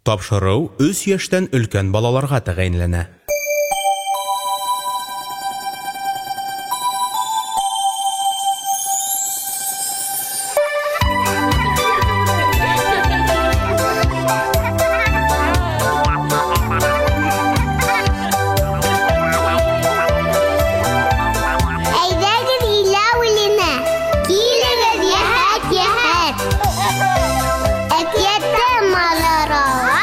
Тапшырыу өс яшьтән өлкән балаларга тәгаенләнә. Әйҙәгеҙ иләү иленә, килегеҙ йәһәт-йәһәт. Әкиәттә мажарала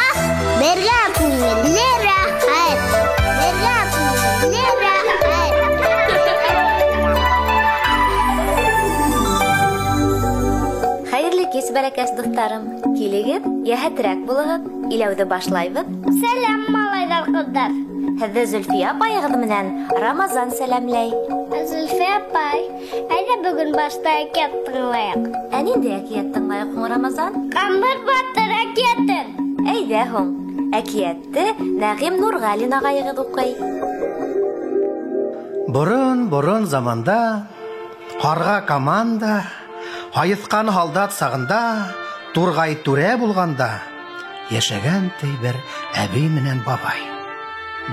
бергә күңелле рәхәт. Бергә күңелле рәхәт. Хәйерле кис, бәләкәс дуҫтарым. Килегеҙ, йәһәтерәк булығыҙ. Иләүҙе башлайбыҙ. Сәләм, малайҙар, ҡыҙҙар. Һеҙҙе Зөлфиә апайығыҙ менән Рамазан сәләмләй. Зөлфиә апай, әйҙә бөгөн башта әкиәт тыңлайыҡ. Ә ниндәй әкиәт тыңлайыҡ һуң, Рамазан? Ҡамыр батыр әкиәтен. Әйҙә һуң. Әкиәтте Нәғим Нурғәлин ағайығыҙ уҡый. Борон-борон заманда ҡарға команда, һайыҫҡан һалдат сағында, турғай түрә булғанда йәшәгән ти бер әбей менән бабай.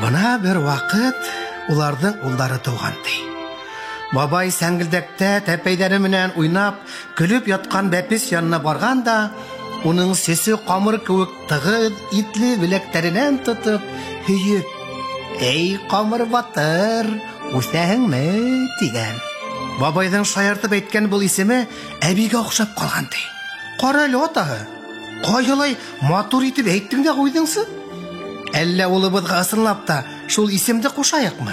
Бына бер ваҡыт уларҙың улдары тыуған ти. Бабай сәңгелдәктә тәпәйҙәре менән уйнап, көлөп ятҡан бәпес янына барған да, уның сесе ҡамыр кеүек тығыҙ, итле беләктәренән тотоп, һөйөп, Эй, ҡамыр батыр, үҫәһеңме? тигән. Бабайҙың шаяртып әйткән был исеме әбейгә оҡшап ҡалған ти. Ҡара әле, атаһы, ҡайһылай матур итеп әйттең дә ҡуйҙыңсы? Әллә улыбыҙға ысынлап та шул исемде ҡушайыҡмы?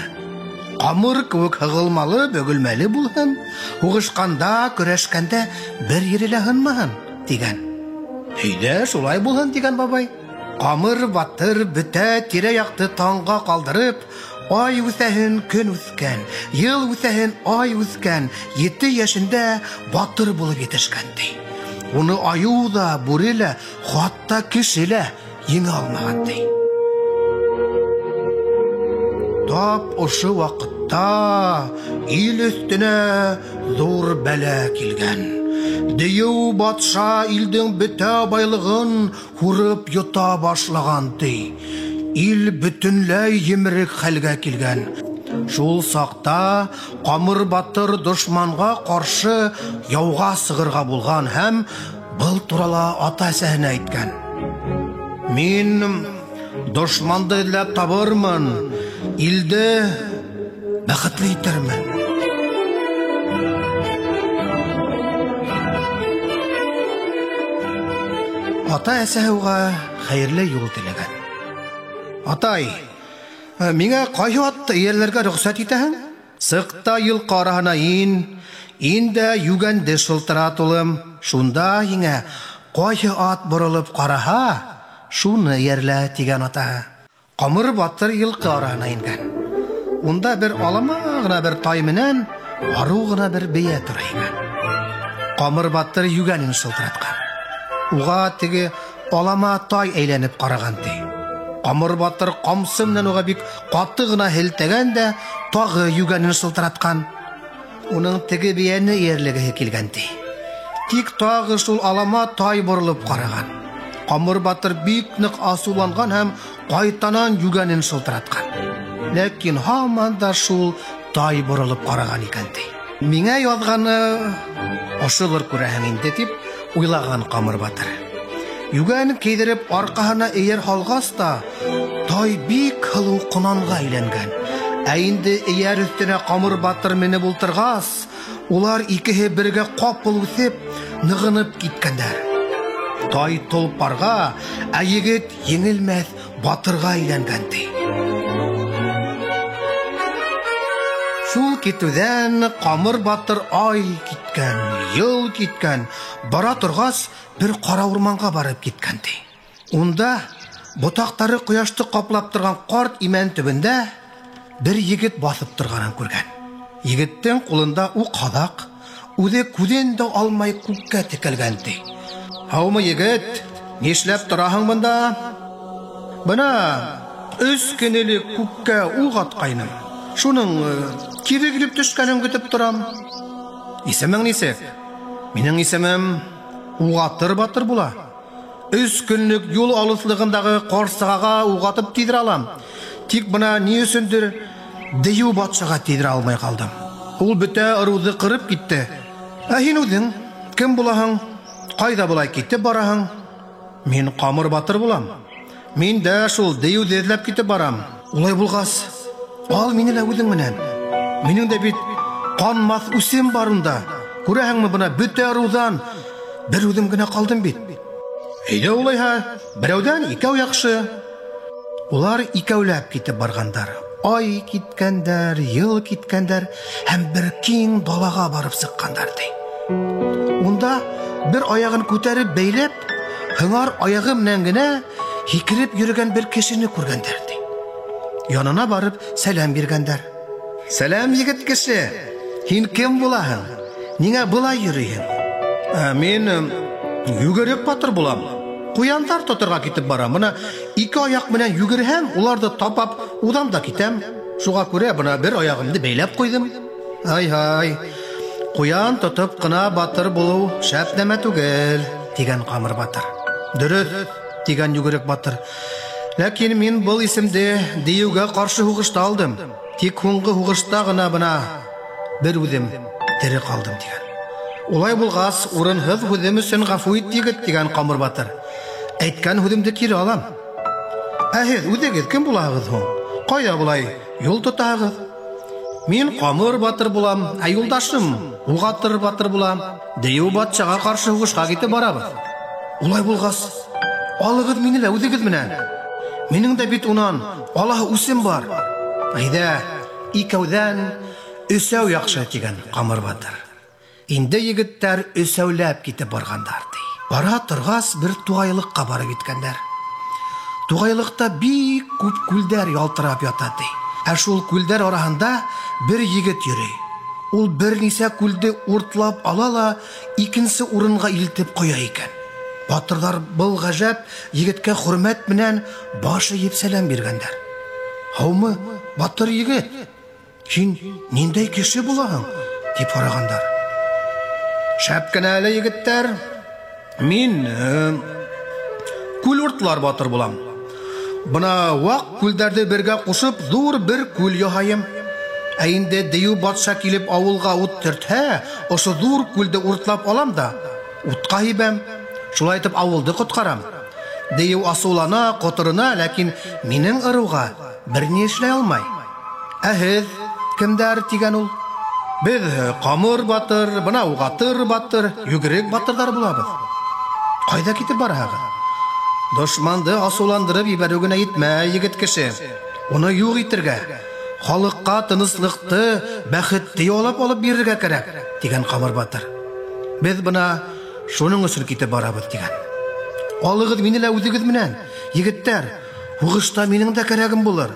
Ҡамыр кеүек һығылмалы, бөгөлмәле булһын, һуғышҡанда, көрәшкәндә бер ере лә һынмаһын, тигән. Өйҙә шулай булһын, тигән бабай. Ҡамыр батыр бөтә тирә-яҡты таңға ҡалдырып, ай үҫәһен көн үҫкән, йыл үҫәһен ай үҫкән, 7 йәшендә батыр булып етешкән, ти. Уны айыу ҙа, бүре лә, хатта кеше лә еңә алмаған, ти. Тап ошо ваҡытта ил өҫтөнә ҙур бәлә килгән. Дейеү батша илдең бөтә байлығын һурып йота башлаған, ти. Ил бөтөнләй емерек хәлгә килгән. Шул саҡта Ҡамыр батыр дошманға ҡаршы яуға сығырға булған һәм был турала ата-әсәһенә әйткән. Мин дошманды эҙләп табырмын, илде бәхетле итермен. Ата-әсәһе уға хәйерле юл теләгән. Атай, миңә ҡайһы атты эйәрләргә рөхсәт итәһең? Сыҡ та йылҡы араһына ин, ин дә йүгәнде шылтырат, улым. Шунда һиңә ҡайһы ат боролоп ҡараһа, шуны эйәрлә, тигән атаһы. Ҡамыр батыр йылҡы араһына ингән. Унда бер алама ғына бер тай менән арыу ғына бер бейә тора икән. Ҡамыр батыр йүгәнен шылтыратҡан. Уға теге алама тай әйләнеп ҡараған, ти. Ҡамыр батыр ҡамсы менән уға бик ҡаты ғына һелтәгән дә тағы йүгәнен шылтыратҡан. Уның теге бейәне эйәрләгеһе килгән, ти. Тик тағы шул алама тай боролоп ҡараған. Ҡамыр батыр бик ныҡ асыуланған һәм ҡайтанан йүгәнен шылтыратҡан. Ләкин һаман да шул тай боролоп ҡараған икән, ти. Миңә яҙғаны ошолор күрәһең инде, тип уйлаған Ҡамыр батыр. Йүгән кейҙереп арҡаһына эйәр һалғас та, тай бик һылыу ҡонанға әйләнгән. Ә инде эйәр өҫтөнә Ҡамыр батыр менеп ултырғас, улар икеһе бергә ҡапыл үҫеп, нығынып киткәндәр. Тай толпарға, ә егет еңелмәҫ батырға әйләнгән, ти. Шул китеүҙән Ҡамыр батыр ай киткән, йыл киткән, бара торғас бер ҡара урманға барып киткән, ти. Унда ботаҡтары ҡояшты ҡаплап торған ҡарт имән төбөндә бер егет баҫып торғанын күргән. Егеттең ҡулында уҡ һаҙаҡ, үҙе күҙен дә алмай күккә текәлгән, ти. Һаумы, егет, нишләп тораһың бында? Бына өс көн элек күккә уҡ атҡайным. Шуның кире килеп төшкәнен көтөп торам. Исемең нисек? Минең исемем Уғатыр батыр була. 3 көнлөк юл алыҫлығындағы ҡарсығаға уғатып тейҙерә алам. Тик бына ни өсөндөр дейеү батшаға тейҙерә алмай ҡалдым. Ул бөтә ырыуҙы ҡырып китте. Ә һин үҙең кем булаһың? Ҡайҙа былай китеп бараһың? Мин Ҡамыр батыр булам. Мин дә шул дейеүҙе эҙләп китеп барам. Улай булғас, ал мине лә үҙең менән. Минең дә бит ҡанмаҫ үсем бар унда. Күрәһеңме, бына бөтә ырыуҙан бер үҙем генә ҡалдым бит. Әйҙә улайһа, берәүҙән икәү яҡшы. Улар икәүләп китеп барғандар. Ай киткәндәр, йыл киткәндәр һәм бер киң далаға барып сыҡҡандар, ти. Унда бер аяғын күтәреп бәйләп, һыңар аяғы менән генә һикереп йөрөгән бер кешене күргәндәр, ти. Янына барып сәләм биргәндәр. Сәләм, егет кеше, һин кем булаһың? Ниңә былай йөрөйһөң? Мин йүгерек батыр булам. Ҡуяндар тоторға китеп барам. Бына ике аяҡ менән йүгерһәм, уларҙы тапап, уҙам да китәм. Шуға күрә бына бер аяғымды бәйләп ҡуйҙым. Ай-һай, ҡуян тотоп ҡына батыр булыу шәп нәмә түгел, тигән Ҡамыр батыр. Дөрөҫ, тигән йүгерек батыр. Ләкин мин был исемде дейеүгә ҡаршы һуғышта алдым. Тик һуңғы һуғышта ғына бына бер үҙем тере ҡалдым, тигән. Улай булғас, урынһыҙ һүҙем өсөн ғәфү ит, егет, тигән Ҡамыр батыр. Әйткән һүҙемде кире алам. Ә һеҙ үҙегеҙ кем булаһығыҙ һуң? Ҡайҙа былай юл тотаһығыҙ? Мин Ҡамыр батыр булам, ә юлдашым Уғатыр батыр булам. Дейеү батшаға ҡаршы һуғышҡа китеп барабыҙ. Улай булғас, алығыҙ мине лә үҙегеҙ менән. Минең дә бит унан алаһы үсем бар. Әйҙә, икәүҙән өсәү яҡшы, тигән Ҡамыр батыр. Инде егеттәр өсәүләп китеп барғандар, ти. Бара торғас, бер туғайлыҡҡа барып еткәндәр. Туғайлыҡта бик күп күлдәр ялтырап ята, ти. Ә шул күлдәр араһында бер егет йөрөй. Ул бер нисә күлде уртлап ала ла икенсе урынға илтеп ҡуя икән. Батырҙар был ғәжәп егеткә хөрмәт менән баш эйеп сәләм биргәндәр. Һаумы, батыр егет? Һин ниндәй кеше булаһың? Тип һорағандар. Шәп кенә әле, егеттәр. Мин күл уртлар батыр булам. Бына ваҡ күлдәрҙе бергә ҡушып, ҙур бер күл яһайым. Ә инде дейеү батша килеп ауылға ут төртһә, ошо ҙур күлде уртлап алам да утҡа һибәм. Шулай итеп ауылды ҡотҡарам. Дейеү асыулана, ҡоторона, ләкин минең ырыуға бер ни эшләй алмай. Ә һеҙ кемдәр, тигән ул. Беҙ Ҡамыр батыр, бына Уғатыр батыр, йүгерек батырҙар булабыҙ. Ҡайҙа китеп бараһығыҙ? Дошманды асыуландырып ебәреү генә етмәй, егет кеше. Уны юҡ итергә, халыҡҡа тыныслыҡты, бәхетте яулап алып бирергә кәрәк, тигән Ҡамыр батыр. Беҙ бына шуның өсөн китеп барабыҙ, тигән. Алығыҙ мине лә үҙегеҙ менән, егеттәр. Һуғышта минең дә кәрәгем булыр.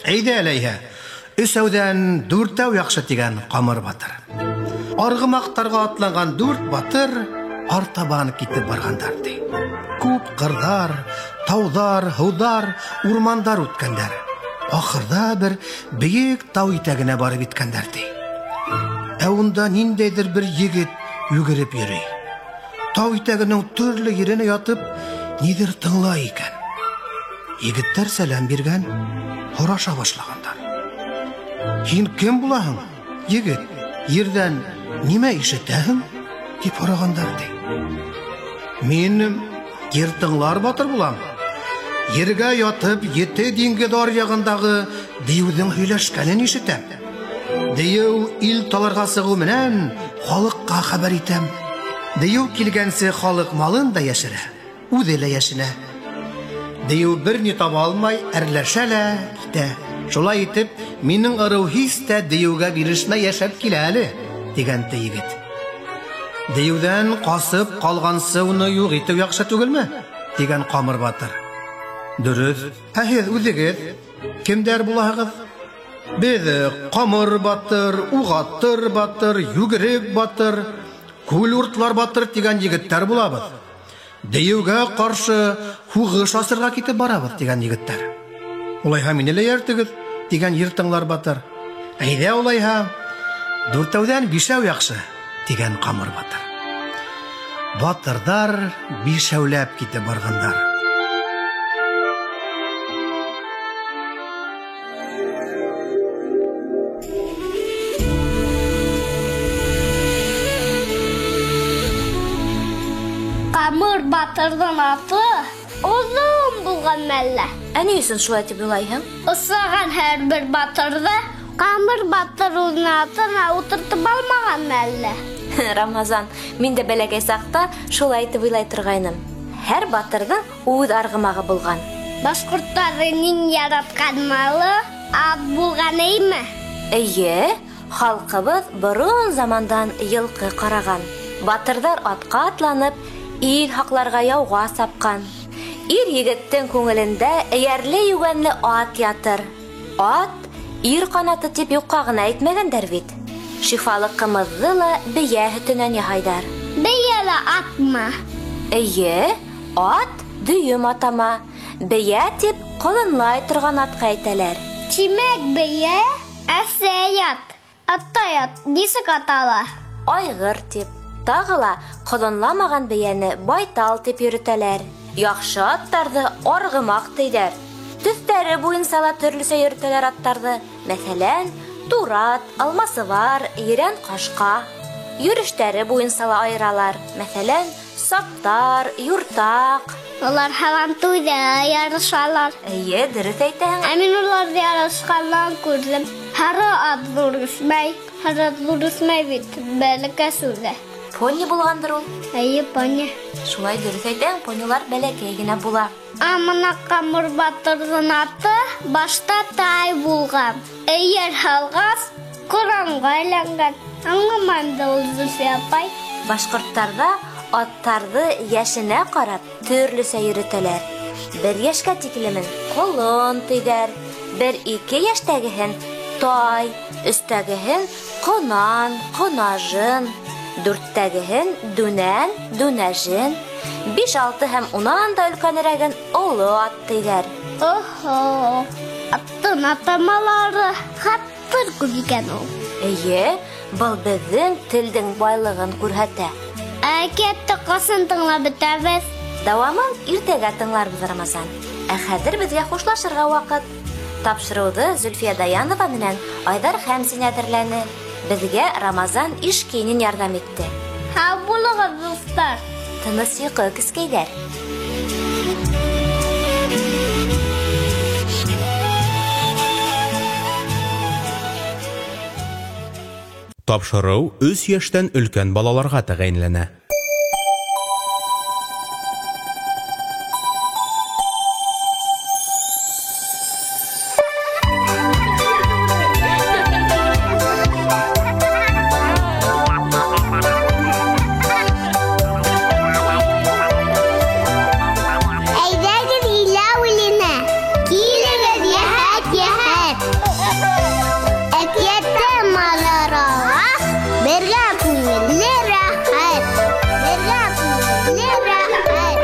Әйҙә әләйһә, өсәүҙән дүртәү яҡшы, тигән Ҡамыр батыр. Арғымаҡтарға атланған дүрт батыр артабан китеп барғандар, ти. Күп ҡырҙар, тауҙар, һыуҙар, урмандар үткәндәр. Ахырҙа бер бейек тау итәгенә барып еткәндәр, ти. Ә унда ниндәйҙер бер егет йүгереп йөрөй. Тау итәгенең төрлө еренә ятып, ниҙер тыңлай икән. Егеттәр сәләм биргән, һораша башлағандар. Һин кем булаһың, егет? Ерҙән нимә ишетәһең? Тип һорағандар, ти. Мин ер тыңлар батыр булам. Ергә ятып, ете диңгеҙ аръяғындағы дейеүҙең һөйләшкәнен ишетәм. Дейеү ил таларға сығыу менән халыҡҡа хәбәр итәм. Дейеү килгәнсе халыҡ малын да йәшерә, үҙе лә йәшенә. Дейеү бер ни таба алмай, әрләшә лә китә. Шулай итеп, минең ырыу һис тә дейеүгә бирешмәй йәшәп килә әле, тигән ти егет. Дейеүҙән ҡасып ҡалғансы уны юҡ итеү яҡшы түгелме? Тигән Ҡамыр батыр. Дөрөҫ. Ә һеҙ үҙегеҙ кемдәр булаһығыҙ? Беҙ Ҡамыр батыр, Уғатыр батыр, Йүгерек батыр, Күл уртлар батыр тигән егеттәр булабыҙ. Дейеүгә ҡаршы һуғыш асырға китеп барабыҙ, тигән егеттәр. Улайһа мине лә эйәртегеҙ, тигән ер тыңлар батыр. Әйҙә улайһа, дүртәүҙән бишәү яҡшы, тигән Ҡамыр батыр. Батырҙар бишәүләп китеп барғандар. Ҡамыр батырҙың аты оҙон булған мәллә? Ә ни өсөн шулай тип уйлайһың? Осраған һәр бер батырҙы Ҡамыр батыр үҙенең атына ултыртып алмаған мәллә? Рамазан, мин дә бәләкәй саҡта шулай итеп уйлай торғайным. Һәр батырҙың үҙ арғымағы булған. Башҡорттарҙың иң яратҡан малы ат булған, эйме? Эйе, халҡыбыҙ борон замандан йылҡы ҡараған. Батырҙар атҡа атланып, ил һаҡларға яуға сапҡан. Ир егеттең күңелендә эйәрле-йүгәнле ат ятыр. Ат ир ҡанаты тип юҡҡа ғына әйтмәгәндәр бит. Шифалы ҡымыҙҙы ла бейә һөтөнән яһайҙар. Бейә лә атмы? Эйе, ат дөйөм атама. Бейә тип ҡолонлай торған атҡа әйтәләр. Тимәк, бейә әсәй ат. Атай ат нисек атала? Айғыр тип. Тағы ла ҡолонламаған бейәне байтал тип йөрөтәләр. Яҡшы аттарҙы арғымаҡ тейҙәр. Төҫтәре буйынса ла төрлөсә йөрөтәләр аттарҙы. Мәҫәлән, турат, алмасывар, ерән ҡашҡа. Йөрөштәре буйынса ла айыралар. Мәҫәлән, саптар, юртаҡ. Улар һабантуйҙа ярышалар. Эйе, дөрөҫ әйтәһең. Ә мин уларҙы ярышҡандан күрҙем. Һары ат ҙур үҫмәй. Һары ат ҙур үҫмәй бит, бәләкәс үҙе. Пони булғандыр ул. Эйе, пони. Шулай дөрөҫ әйтәһең, понилар бәләкәй генә була. Ә мына Ҡамыр батырҙың аты башта тай булған. Эйәр һалғас, ҡоранға әйләнгән. Аңламайым да ул, Зөлфиә апай. Башҡорттарҙа аттарҙы йәшенә ҡарап төрлөсә йөрөтәләр. Бер йәшкә тиклемен ҡолон тейҙәр, бер-ике йәштәгеһен тай, өстәгеһен ҡонан, ҡонажын, дүрттәгеһен дүнән, дүнәжен, биш-алты һәм унан да өлкәнерәген оло ат тейҙәр. Оһо, аттың атамалары хаттыр күп икән ул. Эйе, был беҙҙең телдең байлығын күрһәтә. Ә әкиәтте ҡасан тыңлап бөтәбеҙ? Дауамын иртәгә тыңларбыҙ, Рамазан. Ә хәҙер беҙгә хушлашырға ваҡыт. Тапшырыуҙы Зөлфиә Даянова менән Айҙар Хәмзин әҙерләне. Беҙгә Рамазан Ишкинин ярҙам итте. Һау булығыҙ, дуҫтар. Тыныс йоҡо, кескәйҙәр. Тапшырыу 3 йәштән өлкән балаларға тәғәйенләнә. Әйҙәгеҙ иләү иленә, килегеҙ йәһәт-йәһәт. Әкиәттә мажарала бергә күңелле рәхәт. Бергә күңелле рәхәт.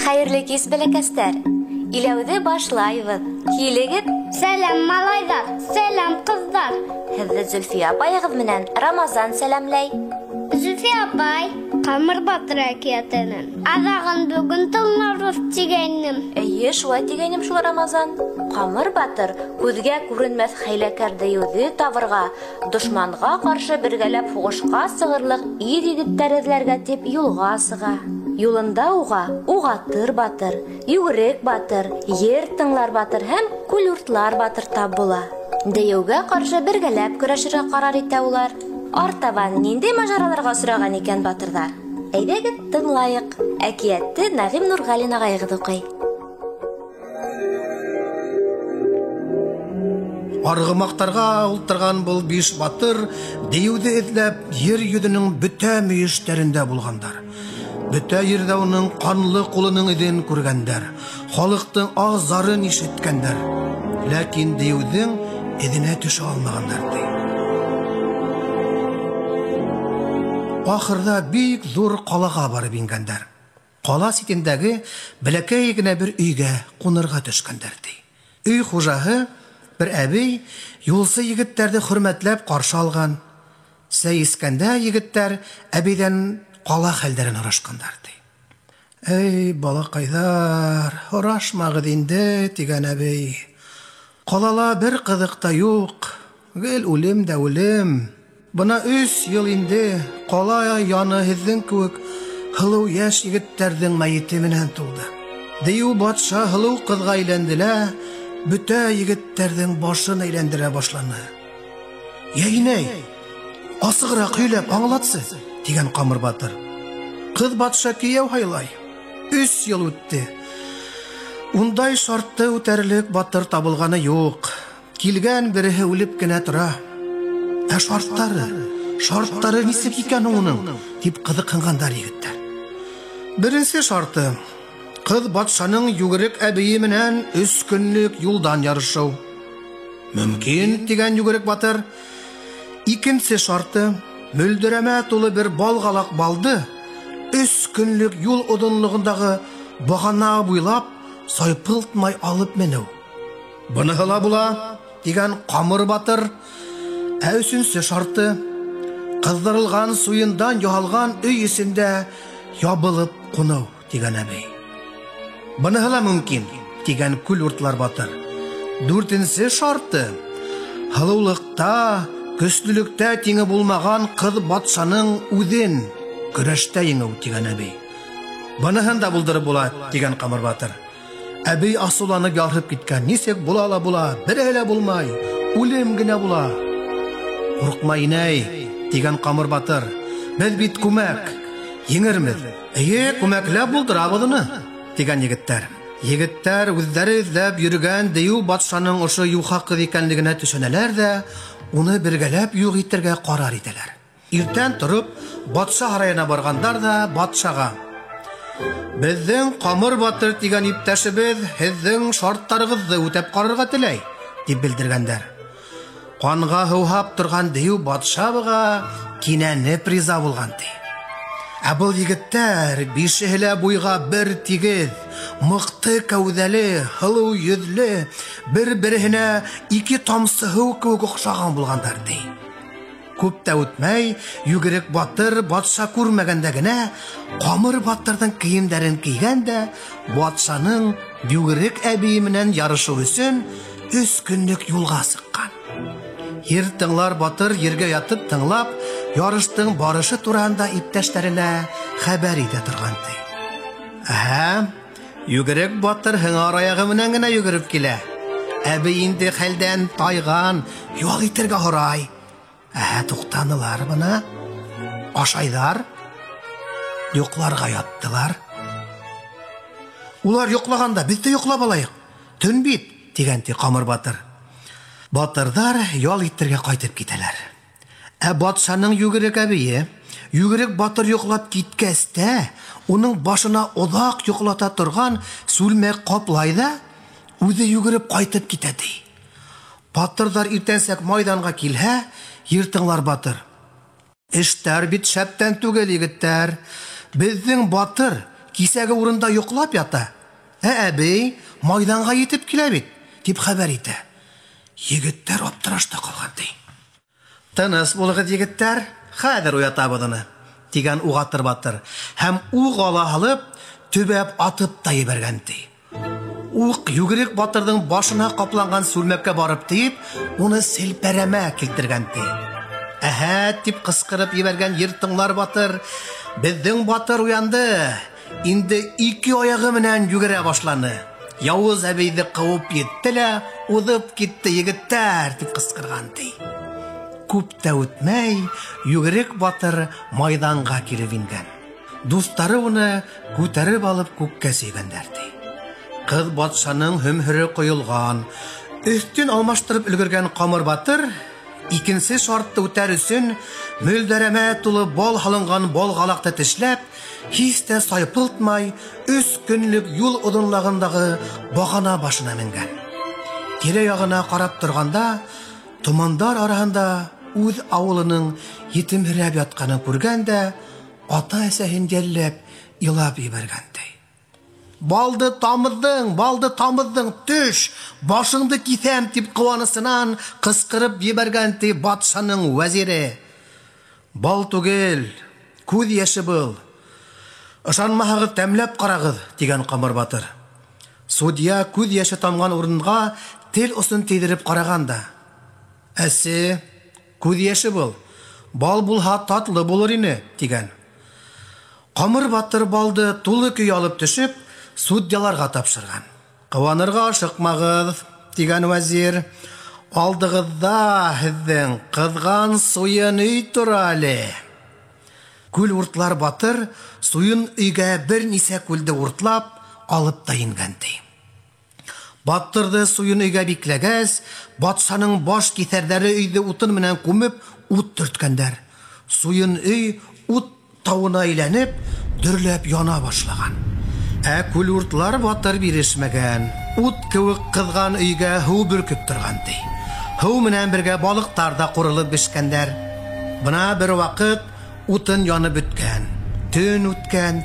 Хәйерле кис, бәләкәстәр. Иләүҙе башлайбыҙ. Килегеҙ. Сәләм, малайҙар, сәләм, ҡыҙҙар. Һеҙҙе Зөлфиә апайығыҙ менән Рамазан сәләмләй. Зөлфиә апай, Ҡамыр батыр әкиәтенең аҙағын бөгөн тыңларбыҙ тигәйнем. Эйе, шулай тигәйнем шул, Рамазан. Ҡамыр батыр күҙгә күренмәҫ хәйләкәр дейеүҙе табырға, дошманға ҡаршы бергәләп һуғышҡа сығырлыҡ ир егеттәр эҙләргә тип юлға сыға. Юлында уға Уғатыр батыр, Йүгерек батыр, Ер тыңлар батыр һәм Күлүртлар батыр тап була. Дейеүгә ҡаршы бергәләп көрәшергә ҡарар итә улар. Артабан ниндәй мажараларға осраған икән батырҙар? Әйҙәгеҙ, тыңлайыҡ. Әкиәтте Нәғим Нурғәлин ағайығыҙ уҡый. Арғымаҡтарға ултырған был биш батыр дейеүҙе эҙләп ер йөҙөнөң бөтә мөйөштәрендә булғандар. Бөтә ерҙә уның ҡанлы ҡулының эҙен күргәндәр, халыҡтың аһ-зарын ишеткәндәр. Ләкин дейеүҙең эҙенә төшә алмағандар, ти. Ахырҙа бик ҙур ҡалаға барып ингәндәр. Ҡала ситендәге бәләкәй генә бер өйгә ҡунырға төшкәндәр, ти. Өй хужаһы бер әбей юлсы егеттәрҙе хөрмәтләп ҡаршы алған. Сәй эскәндә егеттәр әбейҙән ҡала хәлдәрен һорашҡандар, ти. Эй, балаҡайҙар, һорашмағыҙ инде, тигән әбей. Ҡалала бер ҡыҙыҡ та юҡ, гел үлем дә үлем. Бына 3 йыл инде ҡала яны һеҙҙең кеүек һылыу йәш егеттәрҙең мәйете менән тулды. Дейеү батша һылыу ҡыҙға әйләнде лә, бөтә егеттәрҙең башын әйләндерә башланы. Йә, инәй, асығыраҡ һөйләп аңлатсы, тигән Ҡамыр батыр. Ҡыҙ батша кейәү һайлай. 3 йыл үтте. Ундай шартты үтәрлек батыр табылғаны юҡ. Килгән береһе үлеп кенә тора. Ә шарттары нисек икән уның, тип ҡыҙыҡһынғандар егеттәр. Беренсе шарты: ҡыҙ батшаның йүгерек әбейе менән 3 көнлөк юлдан ярышыу. Мөмкин, тигән йүгерек батыр. Икенсе шарты: мөлдөрәмә тулы бер балғалаҡ балды 3 көнлөк юл оҙонлоғондағы бағана буйлап сайпылтмай алып менеү. Быныһы ла була, тигән Ҡамыр батыр. Ә өсөнсө шарты: ҡыҙҙырылған суйындан яһалған өй эсендә ябылып ҡуныу, тигән әбей. Быныһы ла мөмкин, тигән Күл уртлар батыр. Дүртенсе шарты: һылыулыҡта, көслөлөктә тиңе булмаған ҡыҙ батшаның үҙен көрәштә еңеү, тигән әбей. Быныһын да булдырып була, тигән Ҡамыр батыр. Әбей асыуланып ярһып киткән. Нисек була ла була, береһе лә булмай, үлем генә була. Ҡурҡма, инәй, тигән Ҡамыр батыр. Беҙ бит күмәк, еңермеҙ. Эйе, күмәкләп булдырабыҙ уны, тигән егеттәр. Егеттәр үҙҙәре эҙләп йөрөгән дейеү батшаның ошо юха ҡыҙ икәнлегенә төшөнәләр ҙә, уны бергәләп юҡ итергә ҡарар итәләр. Иртән тороп, батша һарайына барғандар ҙа батшаға: Беҙҙең Ҡамыр батыр тигән иптәшебеҙ һеҙҙең шарттарығыҙҙы үтәп ҡарарға теләй, тип белдергәндәр. Ҡанға һыуһап торған дейеү батша быға кинәнеп риза булған, ти. Ә был егеттәр бишеһе лә буйға бер тигеҙ, мыҡты кәүҙәле, һылыу йөҙлө, бер-береһенә 2 тамсы һыу кеүек оҡшаған булғандар, ти. Күп тә үтмәй, йүгерек батыр батша күрмәгәндә генә Ҡамыр батырҙың кейемдәрен кейгән дә батшаның йүгерек әбейе менән ярышыу өсөн 3 көнлөк юлға сыҡҡан. Ер тыңлар батыр ергә ятып тыңлап, ярыштың барышы тураһында иптәштәренә хәбәр итә торған, ти. Әһә, йүгерек батыр һыңар аяғы менән генә йүгереп килә. Әбей инде хәлдән тайған, ял итергә һорай. Әһә, туҡтанылар бына. Ашайҙар, йоҡларға яттылар. Улар йоҡлағанда беҙ ҙә йоҡлап алайыҡ. Төн бит, тигән ти Ҡамыр батыр. Батырҙар ял итергә ҡайтып китәләр. Ә батшаның йүгерек әбейе, йүгерек батыр йоҡлап киткәс тә, уның башына оҙаҡ йоҡлата торған сүлмәк ҡаплай ҙа, үҙе йүгереп ҡайтып китә, ти. Батырҙар иртәнсәк майҙанға килһә, ер тыңлар батыр: Эштәр бит шәптән түгел, егеттәр. Беҙҙең батыр кисәге урында йоҡлап ята, ә әбей майҙанға етеп килә бит, тип хәбәр итә. Егеттәр аптырашта ҡалған, ти. Тыныс булығыҙ, егеттәр, хәҙер уятабыҙ уны, тигән Уғатыр батыр, һәм уҡ ала һалып, төбәп атып та ебәргән, ти. Уҡ йүгерек батырҙың башына ҡапланған сүлмәккә барып тейеп, уны селпәрәмә килтергән, ти. Әһә, тип ҡысҡырып ебәргән ер тыңлар батыр, беҙҙең батыр уянды, инде 2 аяғы менән йүгерә башланы. Яуыз әбейҙе ҡыуып етте лә, уҙып китте, егеттәр, тип ҡысҡырған, ти. Күп тә үтмәй, йүгерек батыр майҙанға килеп ингән. Дуҫтары уны күтәреп алып күккә сөйгәндәр, ти. Ҡыҙ батшаның һөмһөрө ҡойолған, өҫтөн алмаштырып өлгөргән Ҡамыр батыр икенсе шартты үтәр өсөн мөлдөрәмә тулы бал һалынған балғалаҡты тешләп, һис тә сайпылтмай, 3 көнлөк юл оҙонлоғондағы бағана башына менгән. Тирә-яғына ҡарап торғанда, томандар араһында үҙ ауылының етемһерәп ятҡанын күргән дә, ата-әсәһен йәлләп, илап ебәргән, ти. Балды тамыҙҙың, балды тамыҙҙың, төш, башыңды киҫәм, тип ҡыуанысынан ҡысҡырып ебәргән ти батшаның вәзире. Бал түгел, күҙ йәше был. Ышанмаһағыҙ, тәмләп ҡарағыҙ, тигән Ҡамыр батыр. Судья күҙ йәше тамған урынға тел осон тейҙереп ҡараған да: "Әсе, күҙ йәше был. Бал булһа татлы булыр ине", тигән. Ҡамыр батыр балды тулы көй алып төшөп, судьяларға тапшырған. "Ҡыуанырға ашыҡмағыҙ", тигән вәзир. "Алдығыҙҙа һеҙҙең ҡыҙған суйын өй тора әле." Күл уртлар батыр суйын өйгә бер нисә күлде уртлап алып та ингән ти. Батырҙы суйын өйгә бикләгәс, батшаның баш киҫәрҙәре өйҙө утын менән күмеп ут төрткәндәр. Суйын өй ут тауына әйләнеп, дөрләп яна башлаған. Ә күл уртлар батыр бирешмәгән. Ут кеүек ҡыҙған өйгә һыу бөркөп торған ти. Һыу менән бергә балыҡтар ҙа ҡурылып бешкәндәр. Бына бер ваҡыт утын янып бөткән. Төн үткән.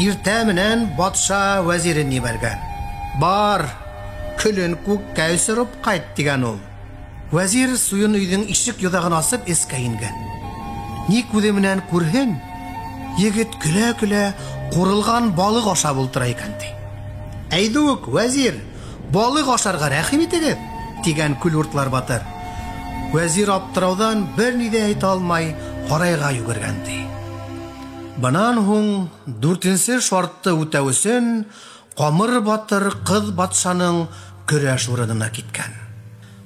Иртә менән батша вәзирен ебәргән. "Бар, көлөн күккә осороп ҡайт", тигән ул. Вәзир суйын өйҙөң ишек йоҙағын асып эскә ингән. Ни күҙе менән күрһен, егет көлә-көлә ҡурылған балыҡ ашап ултыра икән ти. "Әйҙүк, вәзир, балыҡ ашарға рәхим итегеҙ", тигән күл уртлар батыр. Вәзир аптырауҙан бер ни ҙә әйтә алмай һарайға йүгергән ти. Бынан һуң дүртенсе шартты үтәү өсөн Ҡамыр батыр ҡыҙ батшаның көрәш урынына киткән.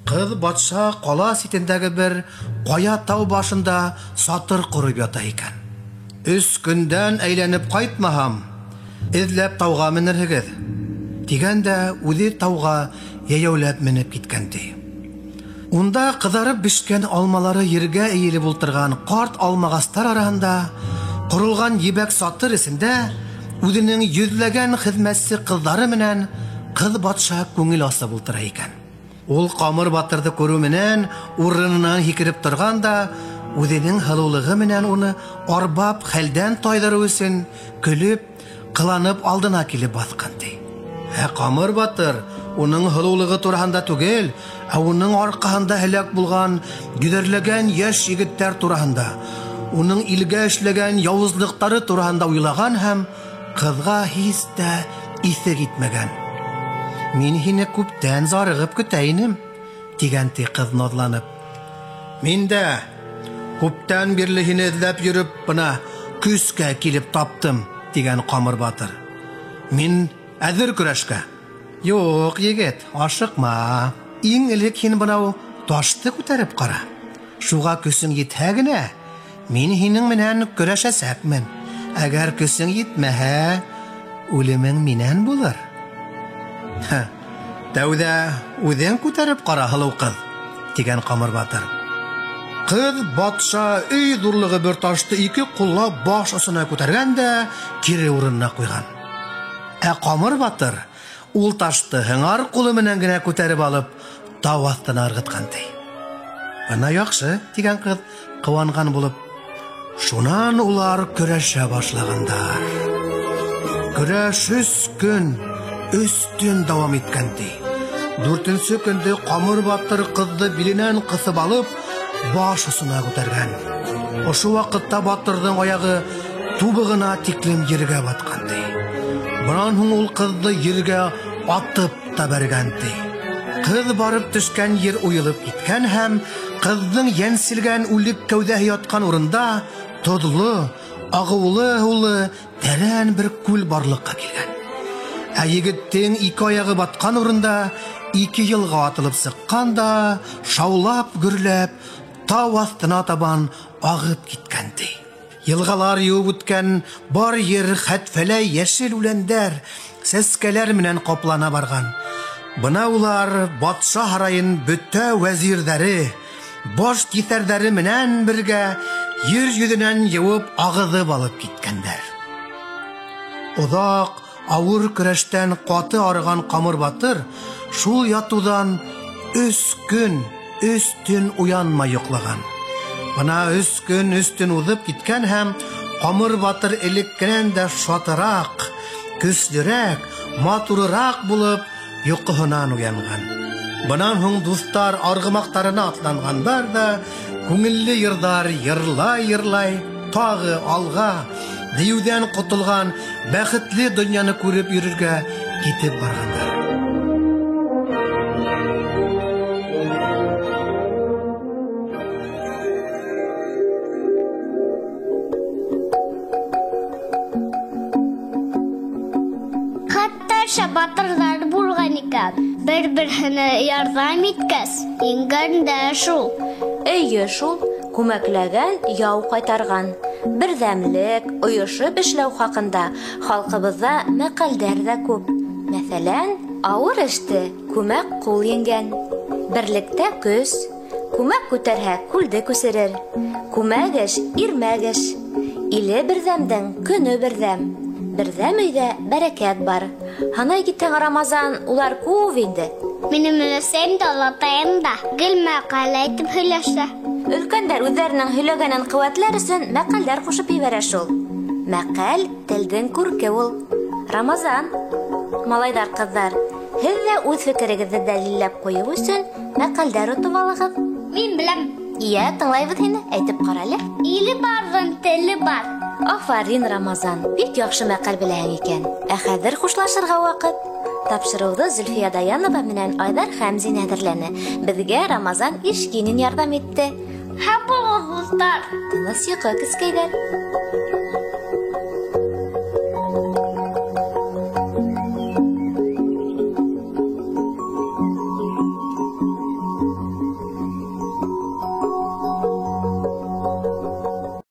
Ҡыҙ батша ҡала ситендәге бер ҡая тау башында сатыр ҡороп ята икән. "Өс көндән әйләнеп ҡайтмаһам, эҙләп тауға менерһегеҙ", тигән дә үҙе тауға йәйәүләп менеп киткән ти. Унда ҡыҙарып бешкән алмалары ергә эйелеп ултырған ҡарт алмағастар араһында ҡоролған ебәк сатыр эсендә үҙенең йөҙләгән хеҙмәтсе ҡыҙҙары менән ҡыҙ батша күңел асып ултыра икән. Ул Ҡамыр батырҙы күреү менән урынынан һикереп торған да үҙенең һылыулығы менән уны арбап хәлдән тайҙырыу өсөн көлөп, ҡыланып алдына килеп баҫҡан ти. Ә Ҡамыр батыр уның һылыулығы тураһында түгел, ә уның арҡаһында һәләк булған йөҙәрләгән йәш егеттәр тураһында, уның илгә эшләгән яуызлыҡтары тураһында уйлаған һәм ҡыҙға һис тә иҫе китмәгән. "Мин һине күптән зарығып көтә инем", тигән ти ҡыҙ наҙланып. "Мин дә күптән бирле һине эҙләп йөрөп, бына көскә килеп таптым", тигән Ҡамыр батыр. "Мин әҙер көрәшкә." "Юҡ, егет, ашыҡма. Иң элек һин бынау ташты күтәреп ҡара. Шуға көсөң етһә генә, мин һинең менән көрәшәсәкмен. Әгәр көсөң етмәһә, үлемең минән булыр." "Тәүҙә үҙең күтәреп ҡара, һылыу ҡыҙ", тигән Ҡамыр батыр. Ҡыҙ батша өй ҙурлығы бер ташты ике ҡуллап баш осона күтәргән дә кире урынына ҡуйған. Ә Ҡамыр батыр ул ташты һыңар ҡулы менән генә күтәреп алып тау аҫтына ырғытҡан ти. "Бына яҡшы", тигән ҡыҙ ҡыуанған булып. Шунан улар көрәшә башлағандар. Көрәш 3 көн, 3 төн дауам иткән ти. Дүртенсе көндө Ҡамыр батыр ҡыҙҙы биленән ҡыҫып алып баш осона күтәргән. Ошо ваҡытта батырҙың аяғы тубығына тиклем ергә батҡан ти. Бынан һуң ул ҡыҙҙы ергә атып та бәргән ти. Ҡыҙ барып төшкән ер уйылып киткән һәм ҡыҙҙың йәнселгән үлек кәүҙәһе ятҡан урында тоҙло, ағыулы һыулы тәрән бер күл барлыҡҡа килгән. Ә егеттең ике аяғы батҡан урында ике йылға атылып сыҡҡан да шаулап гөрләп тау аҫтына табан ағып киткән ти. Йылғалар йыуып үткән бар ер хәтфәләй йәшел үләндәр, сәскәләр менән ҡаплана барған. Бына улар батша һарайын бөтә вәзирҙәре, баш киҫәрҙәре менән бергә ер йөҙөнән йыуып ағыҙып алып киткәндәр. Оҙаҡ ауыр көрәштән ҡаты арыған Ҡамыр батыр шул ятыуҙан 3 көн, 3 төн уянмай йоҡлаған. Бына 3 көн, 3 төн уҙып киткән һәм Ҡамыр батыр элеккенән дә шатыраҡ, көслөрәк, матурыраҡ булып йоҡоһонан уянған. Бынан һуң дуҫтар арғымаҡтарына атланғандар ҙа күңелле йырҙар йырлай-йырлай тағы алға, дейеүҙән ҡотолған бәхетле донъяны күреп йөрөргә китеп барғандар. Хатта батырҙар булған икән. Бер-береһенә ярҙам иткәс, еңгән дә шул. Эйе шул, күмәкләгән яу ҡайтарған. Берҙәмлек, ойошоп эшләү хаҡында халҡыбыҙҙа мәҡәлдәр ҙә күп. Мәҫәлән, ауыр эште күмәк ҡул еңгән. Берлектә көс, күмәк күтәрһә күлде күсерер. Күмәк эш ирмәк эш. Иле берҙәмдең көнө берҙәм. Берҙәм өйҙә бәрәкәт бар. Һанай китһәң, Рамазан, улар күп инде. Минең өләсәйем дә, олатайым да гел мәҡәл әйтеп һөйләшә. Өлкәндәр үҙҙәренең һөйләгәнен ҡеүәтләр өсөн мәҡәлдәр ҡушып ебәрә шул. Мәҡәл телдең күрке ул. Рамазан, малайҙар, ҡыҙҙар, һеҙ ҙә үҙ фекерегеҙҙе дәлилләп ҡуйыу өсөн мәҡәлдәр отоп алығыҙ. Мин беләм. Йә, тыңлайбыҙ һине, әйтеп ҡара әле. Иле барҙың теле бар. Афарин, Рамазан, бик яҡшы мәҡәл беләһең икән. Ә хәҙер хушлашырға ваҡыт. Тапшырыуҙы Зөлфиә Даянова менән Айҙар Хәмзин әҙерләне. Беҙгә Рамазан Ишкинин ярҙам итте. Һау булығыҙ, дуҫтар. Тыныс йоҡо, кескәйҙәр.